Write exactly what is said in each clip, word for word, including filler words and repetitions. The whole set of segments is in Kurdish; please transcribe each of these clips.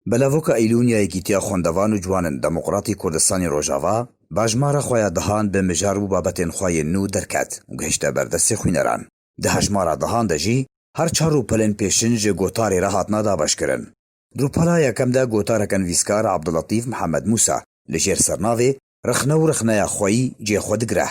Belavoka Eylûn ya Yekîtiya Xwendevan û Ciwanên Demokratî Kurdistanê Rojava, bi hejmara xwe ya dehan bi mijar û babetên xwe yên nû derket û gihişte ber destê xwîneran. Di hejmara dehan de jî her çar rûpelên pêşin ji gotarê re hatine dabeşkirin. Di rûpela yekem de gotareke nivîskar Abdulletîf Mihemed Mûsa li jêr sernavê Rexne û rexneya xweyî cê xwe digire.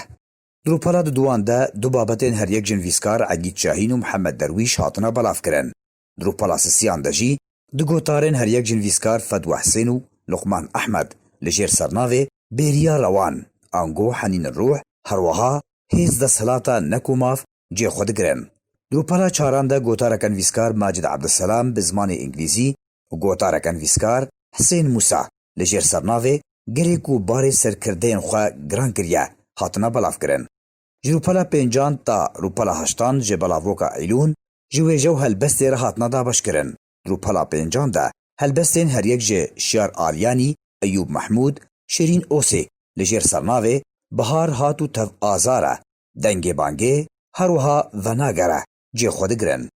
Di rûpela diduwan de du babetên her yek ji nivîskar Egîd Şahîn û Mihemed Derwîş hatine belavkirin. Di rûpela sisiyan de jî du gotarên her yek ji nivîskar Fedwa Hisên û Luqman Ehmed li jêr sernavê Bêriya Rewan, ango Henîn Ruh, herweha Hêz Desthilata Nekomaf cê xwe digirin. Di rûpela çaran de gotareke nivîskar Macid Abdulselam bi zimanê îngilîzî û gotareke nivîskar Hisên Mûsa li jêr sernavê Gelê ku barê serkirdeyên xwe giran kiriye, hatine belavkirin. Ji rûpela pêncan ta rûpela heştan ji belavoka Eylûn ji wêje û helbestê re hatine dabeşkirin. Di rûpela pêncan de helbestên her yek ji Şiyar Alyanî, Eyûb Mehmûd, Şirîn Osê li jêr sernavê Bihar hat û tev azar e, Dengê bangê, herwiha Venagere cê xwe digirin.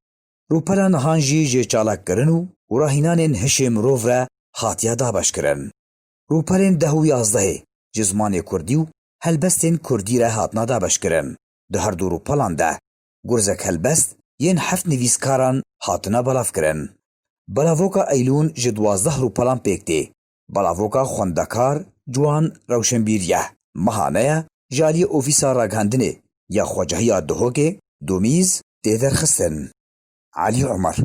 Rûpela nihan jî ji çalakkirin û, û rahînanên hişê mirov re hatiye dabeşkirin. Rûpelên deh û yazdehê ji zimanê kurdî û helbestên kurdî re hatine dabeşkirin. Di her du rûpelan de gurzek helbest yên heft nivîskaran hatine belavkirin. Belavoka Eylûn ji duwazdeh rûpelan pêk tê. Belavoka xwendekar, ciwan, rewşenbîrî ye. Mehane ye ji aliyê Ofîsa Ragihandinê ya Xwecahiya Duhokê, Domîz, tê derxistin. Elî Omer,